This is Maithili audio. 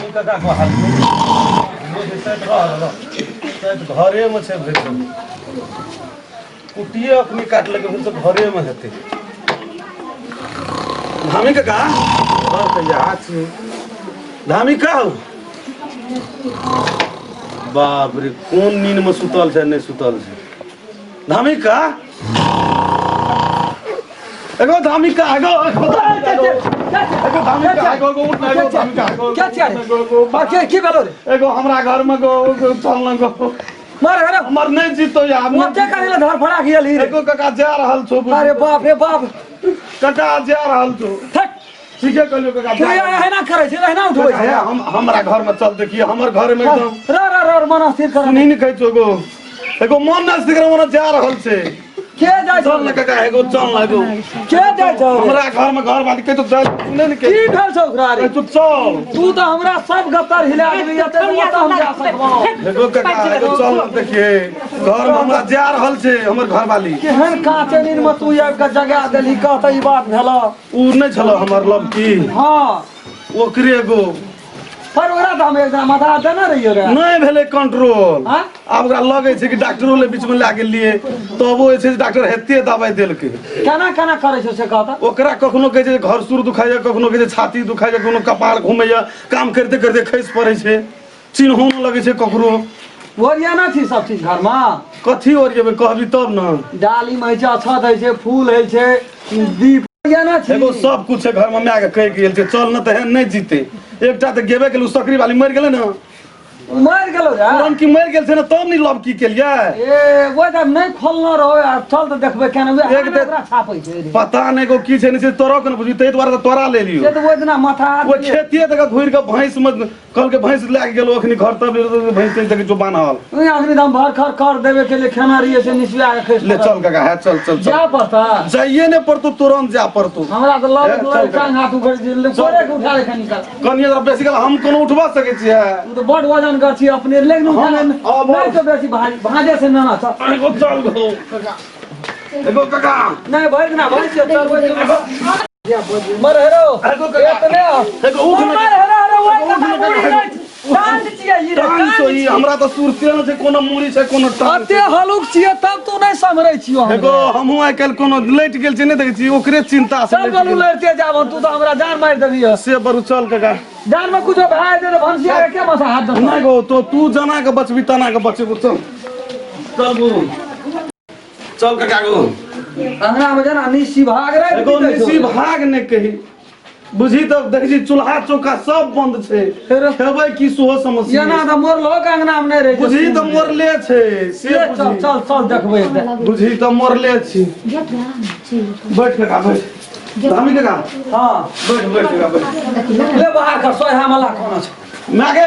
धामी काका को हाल घरेमे छै भरि दिन। कुट्टिए अखनी काटलकै फेर तऽ घरेमे हेतै। धामी काका घर तऽ यहाँ छी। धामी का हौ? बाप रे, कोन नींद में सुतल छै नहि सुतल छै। धामी का एगो धामी का एगो एगो एगो धामी का एगो एगो उठ एगो धामी का एगो क्या छिया रे? बाकी की भेलो रे? एगो हमरा घर में गो चल न गो। मार रे। हमर नहीं जीतो यार। ओते करी ले धर फड़ा गेल ही रे। एगो काका जा रहल छो। अरे बाप रे बाप। काका जा रहल छो। थक। ठीके कहलियो काका। तू एहिना करै छै, एहिना उठबै छै। हम हमरा घर में चल देखिए, हमर घर में एकदम र र र मन स्थिर कर। सुनी नहीं कहै छो एगो एगो मन न स्थिर कर, मन जा रहल छै। के जाइ चल न काका एगो चल न एगो। के जाइ छौ? हमरा घर में घर बाली के तो चल सुने न के। की भेल छौ ओकरा रे? तू चल। तू तऽ हमरा सब गत्तर हिला देबी, एते ओतऽ हम जा सकबौ। एगो काका एगो चल न देखिए घर में हमरा जा रहल छै हमर घर वाली। केहन काचे नींद में तू आबि कऽ जगा देलही, कह तऽ ई बात भेल। उ नहि छल हमर लड़की? हाँ। ओकरे एगो पर ओकरा तऽ हम एक दिना माथा देने रहियो रे। नहि भेलै कंट्रोल। हाँ? आब ओकरा लगै छै कि डॉक्टरो ले बीच में लए गेलियै तबो जे छै डॉक्टर हेते दवाइ देलकै। केना केना करै छै से कह तऽ। ओकरा कखनो कहै छै घर सुर दुखाइया, कखनो कहै छै छाती दुखाइया, कखनो कपार घुमैया, काम करिते करिते खसि पड़ै छै, चिन्हो नहि लगै छै ककरो। ओरियाना छी सब चीज घर में? कथी ओरियेबै कहबी तब न। डाली में होइ छै, अक्षत होइ छै, फूल होइ छै, दीप ओरियाना छी। एगो सब कुछ छै घर में, माय के कहि गेल छै चल न तऽ एहन नहि जीते। एकटा तऽ गेबे केलू, सकरी वाली मरि गेलै ने। मरि गेलो रे? पुरन की मरि गेल छै ने तब नहीं लव की केलियै। ए ओहि तऽ नहि खोलना रहो यार, चल तऽ देखबै केना एक ओकरा छापै छै रे। पता नहि एगो की छै नहि छै, तोरो के ने बुझी, ताहि दुआरे तऽ तोरा ले लियौ। से तऽ ओहि दिना माथा ओ खेतिए तक घुरि कऽ भैंस में कहलकै भैंस लए के गेलो अखनी घर तब भैंस तैंस देखै छौ बान्हल। ओहि आदमी तऽ हम भर खर कर देबे के लिए खेना रहियै से निसुआ के खसि ले पड़ल। चल काका, है चल चल चल। जाय पड़ता? जाइए ने पड़तो, तुरंत जा पड़तो। हमरा तऽ लग ए, चल लग टांग हाथ उखड़ि गेल, कोरे के उठा ले कनी काल। कनिए जरा बेसी काल हम कोनो उठबा सकै छियै? तू तऽ बड वजन कर छी अपने, लेकिन उठा ले हम- नहि तो बेसी भारी भाजे से ना ना चल। एगो चल गो काका, एगो काका। नहि भरि दिना भरि छियै, चल भरि मर हेरो। एगो काका। एतने एगो उठ मर ने। हेरो हेरो ओहि उठ कथा ने मुड़ी काका। नहि टांग छियै ई रे, टांग टांग छौ ई, छियै। हमरा तऽ सुरते नहि छै कोनो मुड़ी छै कोनो टांग अते छै। हलुक छियै तब तू नहि सम्हरै छियौ हम। एगो हमहूँ आइ काल्हि कोनो लटि गेल छै नहि देखै छी ओकरे चिंता से चल लटि बलू गेल। लड़ते जाब तू तऽ हमरा जान मारि देबही। से बरू चल काका। जान में कुछो भए जेतै तऽ भनसिया के के माथा हाथ देतौ? नहि गो तो तू जना के बचबी तना के बचेबो। चल चल गो चल काका गो। अंगना में जेना निशी भाग रे। एगो निशी भाग नहि कही बुझी तऽ देखै छी चूल्हा चौका सब बंद छै, खेबै की सेहो समस्या। एना तऽ मोर लोक अंगना में नहि रहै छै। बुझी तऽ मरले छै से। ले चल बुझी चल चल देखबै एक बेर। बुझी तऽ मरले छी। बैठ काका बैठ, धामी काका। हाँ बैठ बैठ काका बैठ। ले बाहर कर सोहा मला कोना छै। माय गे।